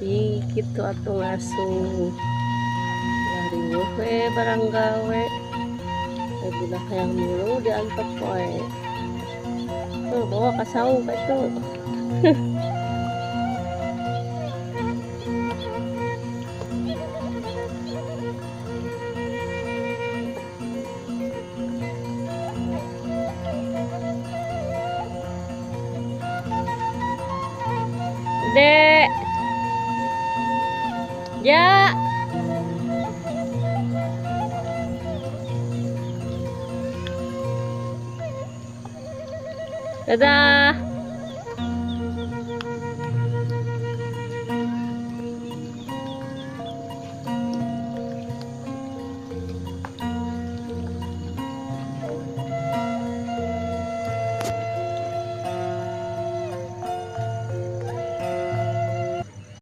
Ih, kitu atuh ngasuh. Riweuh we barang gawe. Eh, budak hayang milu diantep wae. Tuh, bawa ka saung ka itu. Dek. Ya. Dadah.